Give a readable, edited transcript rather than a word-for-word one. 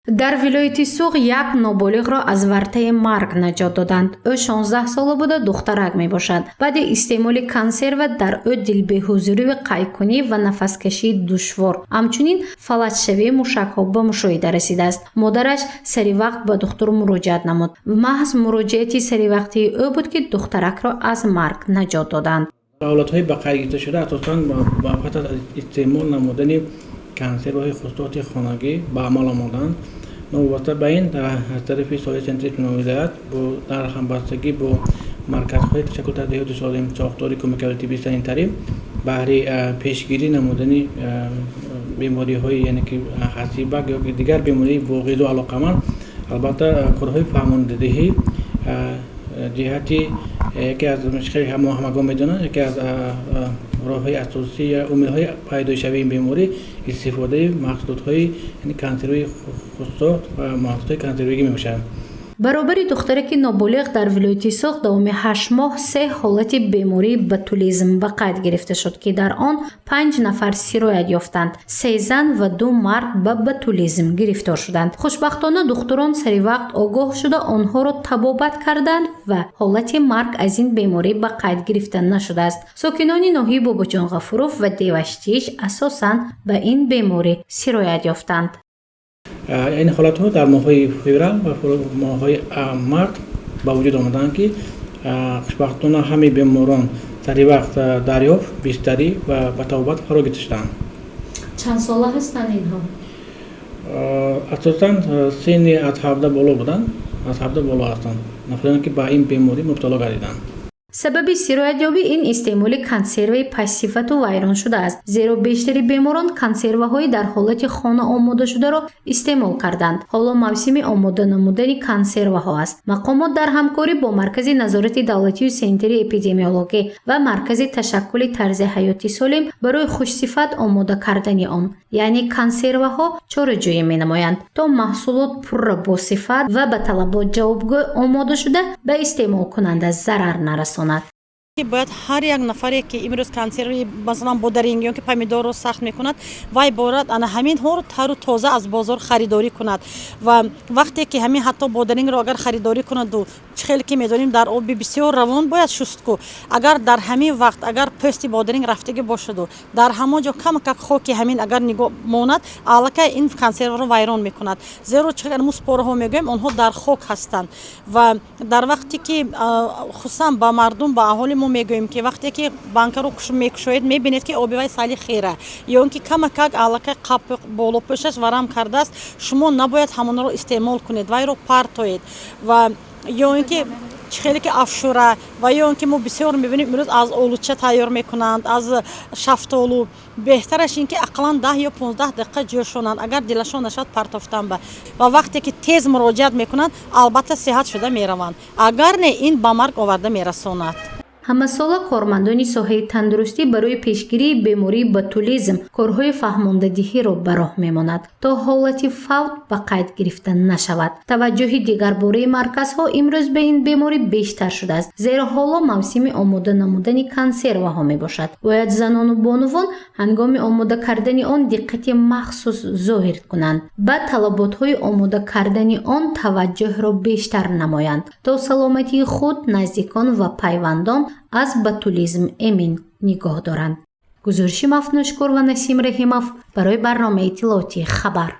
Дар вилояти Суғд як ноболиғро аз вартаи марг наҷот доданд. Ӯ 16 сола буда, духтарак мебошад. Баъди истеъмоли консерва дар ӯ дилбеҳузурию қайкунӣ ва нафаскашии душвор, ҳамчунин фалаҷшавии мушакҳо ба мушоҳида расидааст. Модараш саривақт ба духтур муроҷиат намуд. Маҳз муроҷиати саривақтии ӯ буд, ки духтаракро аз марг наҷот доданд. Ҳолатҳои ба қайд гирифташуда асосан пас аз истеъмол намудани консерваҳои хушсохти хонагӣ ба амал омаданд. Новобаста ба ин, аз тарафи соҳаи санитарии вилоят дар ҳамбастагӣ бо марказҳои ташаккул таҳти солим, сохтори кӯмаки тиббии санитарӣ баҳри пешгирӣ намудани бемориҳои, яъне ки ҳасибак ё дигар бемории бо ғизо алоқаманд, албатта, корҳои фаҳмондадиҳӣ ҷиҳати яке аз мо ҳамагон медонанд, яке аз роҳҳои асосӣ ё омилҳои пайдошавии ин беморӣ истифодаи маҳсулотҳои консервии хушсохт ва маҳсулотҳои консервигӣ мебошад. Баробари духтараки ноболиғ дар вилояти Суғд давоми 8 моҳ се ҳолати бемории ботулизм ба қайд гирифта шуд, ки дар он панҷ нафар сироят ёфтанд. Се зан ва ду мард ба ботулизм гирифтор шуданд. Хушбахтона, духтурон саривақт огоҳ шуда, онҳоро табобат карданд ва ҳолати марг аз ин беморӣ ба қайд гирифта нашудааст. Сокинони ноҳияи Бобоҷон Ғафуров ва Деваштич асосан ба ин беморӣ сироят ёфтанд. Ин ҳолатҳо дар моҳҳои феврал ва моҳҳои март ба вуҷуд омаданд, ки хушбахтона ҳамаи беморон сари вақт дарёфт, бистарӣ ва ба табобат фаро гирифта шуданд. Чанд сола ҳастанд инҳо? Асосан синни аз 17 боло буданд, аз 17 боло ҳастанд нафароне, ки ба ин беморӣ мубтало гардиданд. Сабаби сироятёбӣ ин истеъмоли консерваи пастсифату вайрон шудааст, зеро бештари беморон консерваҳои дар ҳолати хона омодашударо истеъмол карданд. Ҳоло мавсими омода намудани консерваҳо аст. Мақомот дар ҳамкорӣ бо Маркази назорати давлатию санитарии эпидемиологӣ ва Маркази ташаккули тарзи ҳаёти солим барои хушсифат омода кардани он, яъне консерваҳо, чораҷӯӣ менамоянд, то маҳсулот пурра босифат ва ба талабот ҷавобгӯ омода шуда, ба истеъмолкунанда зарар нарасонад. Бояд ҳар як нафаре, ки имрӯз консерви, масалан, бодаринг ё ки помидорро сахт мекунад, вай бояд ана ҳаминҳоро тару тоза аз бозор харидорӣ кунад. Ва вақте ки ҳамин ҳатто бодарингро агар харидорӣ кунаду, чӣ хеле ки медонем, дар оби бисёр равон бояд шустку, агар дар ҳамин вақт агар пӯсти бодаринг рафтагӣ бошаду дар ҳамон ҷо камакак хоки ҳамин агар нигоҳ монад, аллакай ин консервро вайрон мекунад. Зеро чӣ мо спораҳо мегӯем, онҳо дар хок ҳастанд. Ва дар вақте ки хусусан ба мардум, ба аҳоли мо мегӯем, ки вақте ки банкаро мекушоед, мебинед, ки оби вай сали хера ё ин ки камакак аллакай қап болопӯшаш варам кардааст, шумо набояд ҳамонро истеъмол кунед, вайро партоед. Ва ё ин ки чӣ хеле ки афшура ва ё ин ки мо бисёр мебинем, имрӯз аз олуча тайёр мекунанд, аз шафтолу, беҳтараш ин ки ақаллан 10 ё 15 дақиқа ҷӯшонанд. Агар дилашон нашавад партофтан ба ва вақте ки тез муроҷиат мекунанд, албатта, сиҳат шуда мераванд. Агар не, ин ба марг оварда мерасонад. Ҳамасола кормандони соҳаи тандурустӣ барои пешгирии бемории ботулизм корҳои фаҳмондадиҳиро ба роҳ мемонад, то ҳолати фавт ба қайд гирифта нашавад. Таваҷҷӯҳи дигарбораи марказҳо имрӯз ба ин беморӣ бештар шудааст, зеро ҳоло мавсими омода намудани консерваҳо мебошад. Бояд занону бонувон ҳангоми омода кардани он диққати махсус зоҳир кунанд, ба талаботҳои омода кардани он таваҷҷӯҳро бештар намоянд, то саломатии худ, наздикон ва пайвандон аз ботулизм эмин нигоҳ доранд. Гузориши Мафнушкур ва Насим Раҳимов барои барномаи иттилоотии «Хабар».